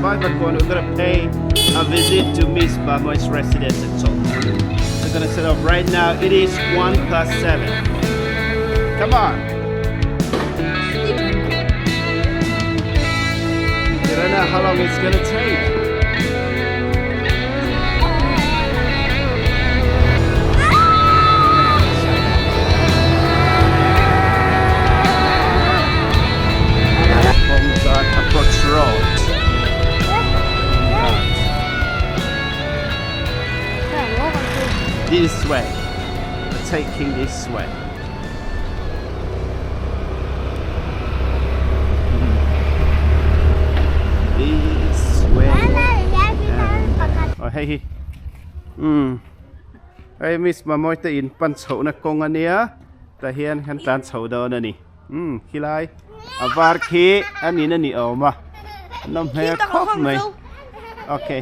Vaivakawn we're gonna pay a visit to Miss Mamoi's residence at Chawlhhmun. We're gonna set off right now. It is 7:01. Come on! You don't know how long it's gonna take. Approach road. This way. We're taking this way. This way. Oh, hei hi. Um. Hei Miss Mamawii te in pan chhohna kawng a nia. Tah hian kan tlan chho dawn a ni. Umm khilai a var khi a nin a ni awm a an awm hmel khawp mai okay.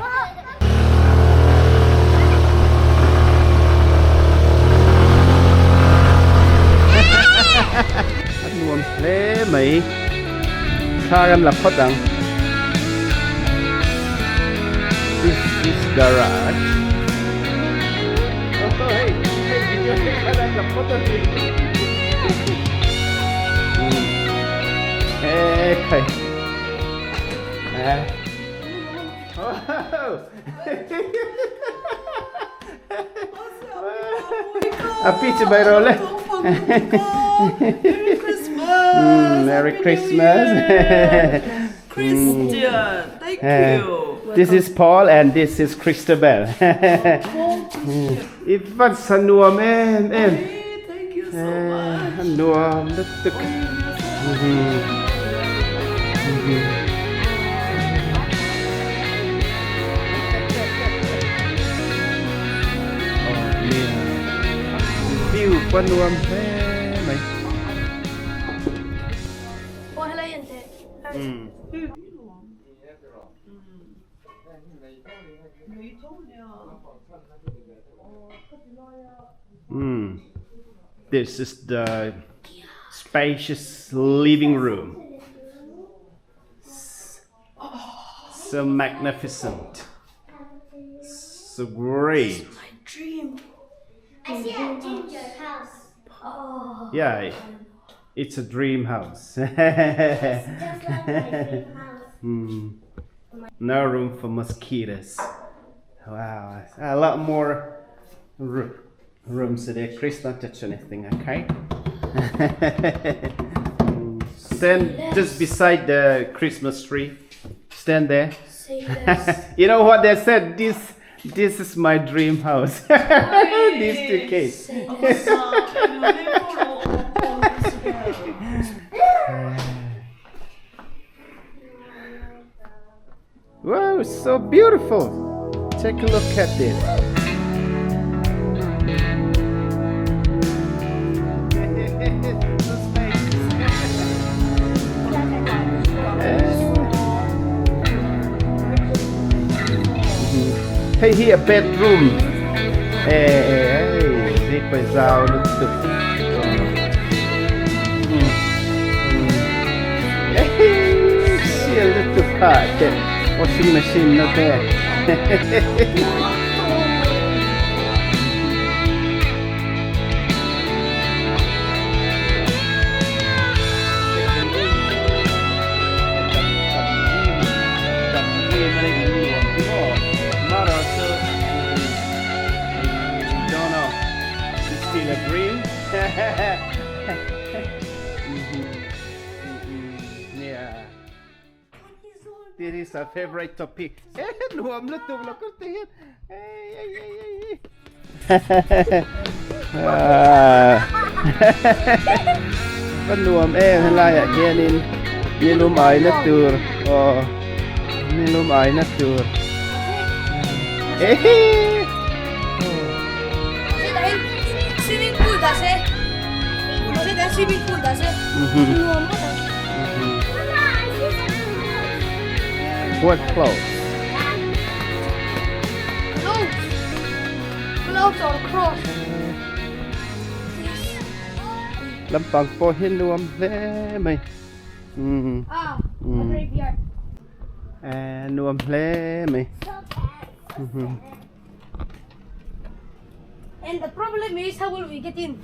A nuam hle mai thla kan la phawt ang this is garage oh hei hei video hei thla kan la phawt a ni. Hey, A pi chu bai ro le. Merry Christmas. Merry Christmas. Christian, thank you. This is Paul and this is Christabel. I van sa nuam em em. Thank you so much. A nuam lutuk. View pawh a nuam hle mai. Umm this is the spacious living room so magnificent so great My dream. I see a ginger house. Oh. yeah it's a dream house Just like my dream house. No room for mosquitoes. Wow, a lot more rooms today. Chris, don't touch anything, okay? Stand just beside the Christmas tree. Stand there. Say less. You know what they said? This is my dream house. These two kids. Say less. Wow, so beautiful. Take a look at this. Hei hi a bedroom. Ê, hei pa zau lutuk. Sial lutuk kha te washing machine na te. Still a dream. Yeah. This is our favorite topic. Nuam lutuk lo kur te hian. Ei ei ei ei. Ka nuam em helaiah hianin nilum aina tur aw nilum aina tur. Swimming pool dah se. Swimming pool dah se. What clothes? Gloves. Gloves or cross. Lampang pawh hi nuam hle mai. Ah, a graveyard. Eh nuam hle mai. And the problem is how will we get in?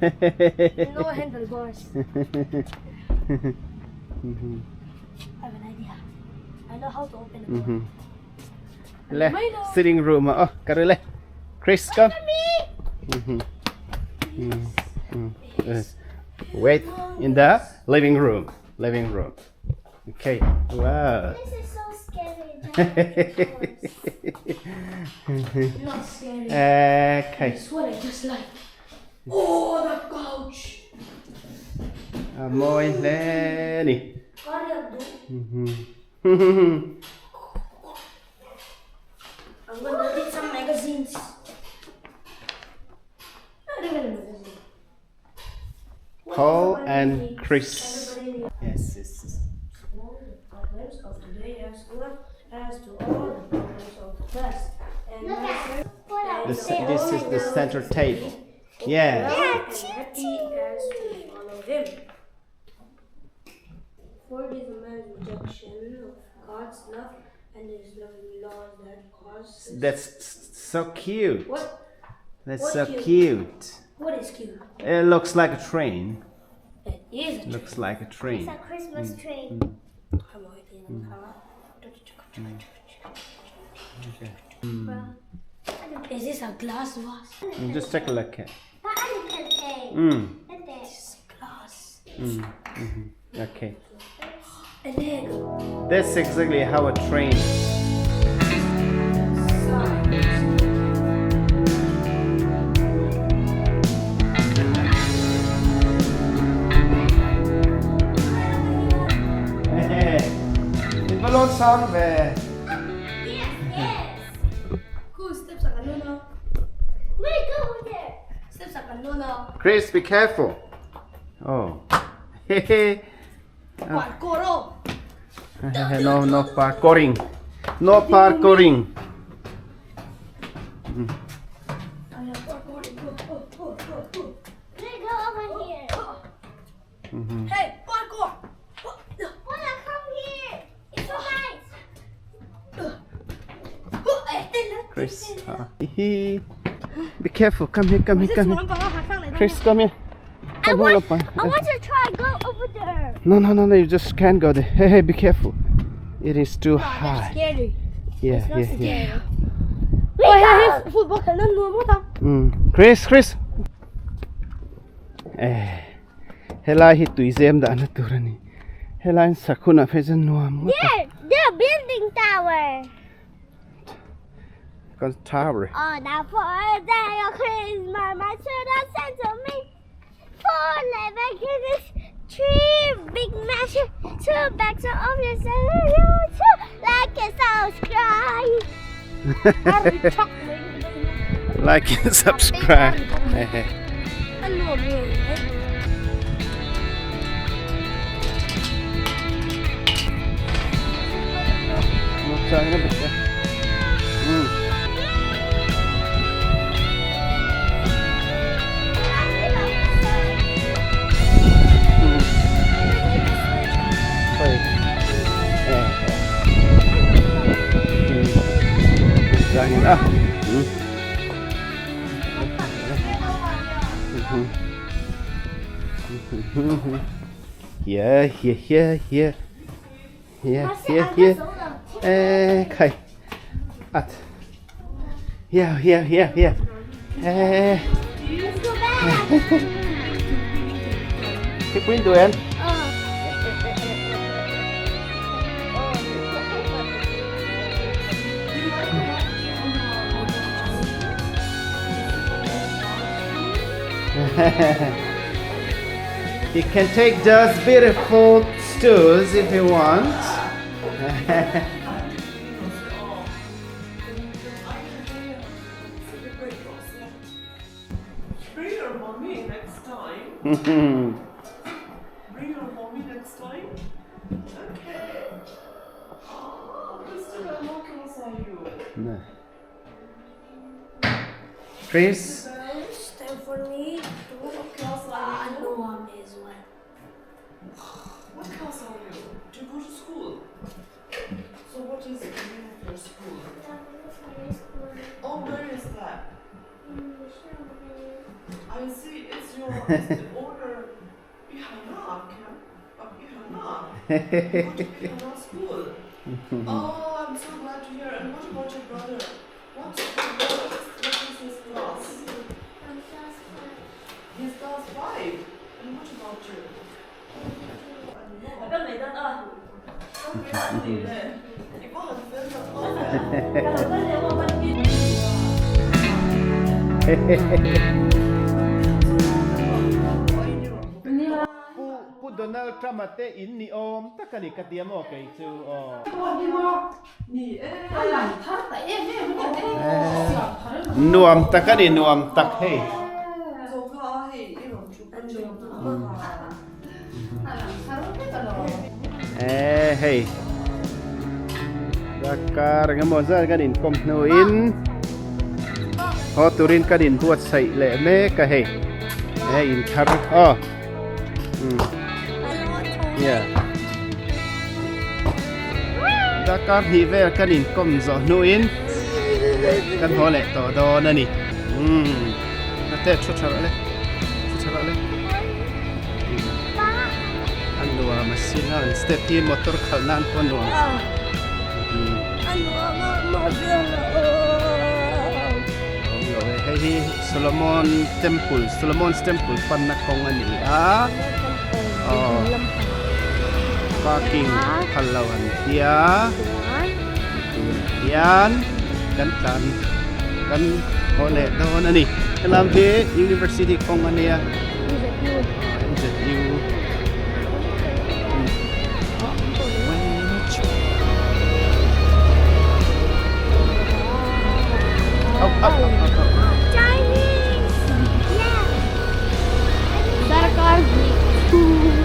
No handlebars. I have an idea. I know how to open the door. Le sitting room ah oh ka le. Chris come. Wait in the living room. Living room. Okay. Wow. This is so scary. Giant horse. Not scary. Okay. It's what I just like. Oh, the couch. A mawi hle a ni. I'm gonna read some magazines. Not even a magazine. Paul and Chris. Yes, yes, yes. All the problems of today as well as to all the problems of the past. And Look at what I This, say. this is the center table. Yeah. and happy as we follow him. For it is a man's rejection of God's love and his loving laws that causes. That's so cute. What? That's What so cute? cute. What is cute? It looks like a train. It is a tree. Looks like a train. It's a Christmas tree. Is this a glass vase? Just take a look at. It's glass. Okay. A leg. That's exactly how a train is. Balloon song ve. Yes, yes. Cool steps like a Luna. Wait, go over there. Steps like a Luna. Chris, be careful. Oh. Parkour. No, no parkouring. No parkouring. I am parkouring. Go, go, go, go, go. Wait, go over here. Hey, parkour. Wanna come here? It's so nice. Chris. Be careful. Come here, come here, come here. Chris, come here. I want to try go over there. No, no, no, no. You just can't go there. Hey, hey, be careful. It is too high. Scary. Yeah, yeah, yeah. Oh, yeah, hey, football can no more. Chris, Chris. Eh, helai hi tui zem da na tur ani. Helai sakhuna phejan nuam. There, the building tower. Con tower. On the fourth day of Christmas, my children sent to me 4 lemon kisses, 3 big mashes, 2 bags of oranges, and 2 like and subscribe. Like and subscribe. Yeah, yeah, yeah, yeah. Yeah, yeah, yeah. Eh, kai. At. Yeah, yeah, yeah, yeah. Eh. Let's go back. Keep window in. You can take those beautiful stools if you want. Bring your mommy next time. Bring your mommy next time. Okay. Oh, Christopher, how close are you? No. Chris? It's time for me to What class are you? know I'm as well. What class are you? Do you go to school? So Pu Pu Donald Trump-a te in ni awm tak a ni ka ti a maw kei chu aw. Nuam tak a ni nuam tak hei. Eee hei Dakar engemaw zat kan inkawm hnuin haw turin kan inbuatsaih leh mek a hei he in thar aw umm yeah Dakar hnih vel kan inkawm zawh hnuin kan haw leh tawh dawn a ni umm ate thu tha rawh le thu tha rawh le. A nuam a sin a an step hi motor khalh nan pawh a nuam awm lo e hei hi Solomon temple Solomon's temple panna kawng a ni a aw parking phal lo an tia tunah hian kan tlan kan haw leh dawn a ni helam hi university kawng a nia.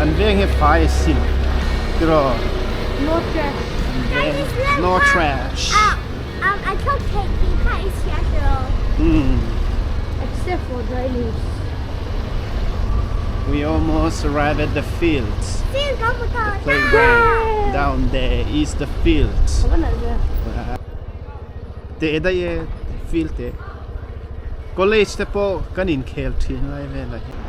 An veng hi fai a sin tiraw no trash We almost arrive at the fields. The playground down there is the fields. Te daih e field te. College te pawh kan inkhel thin lai vel ah hian.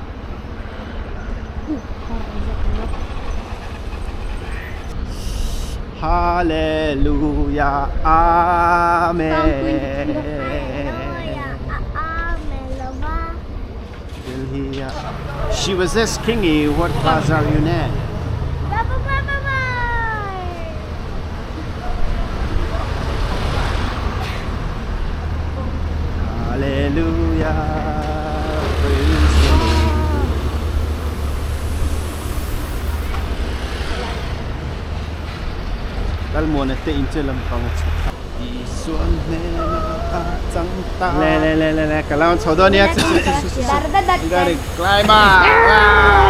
Hallelujah Amen. She was asking you what class are you now? Hallelujah praise the Lord. Lalmuana te in chu lampang a chhuk a. Isuan hnenah a chang ta. Le le le le le ka lo chho dawn nia chu chu chu chu chu. You gotta climb up.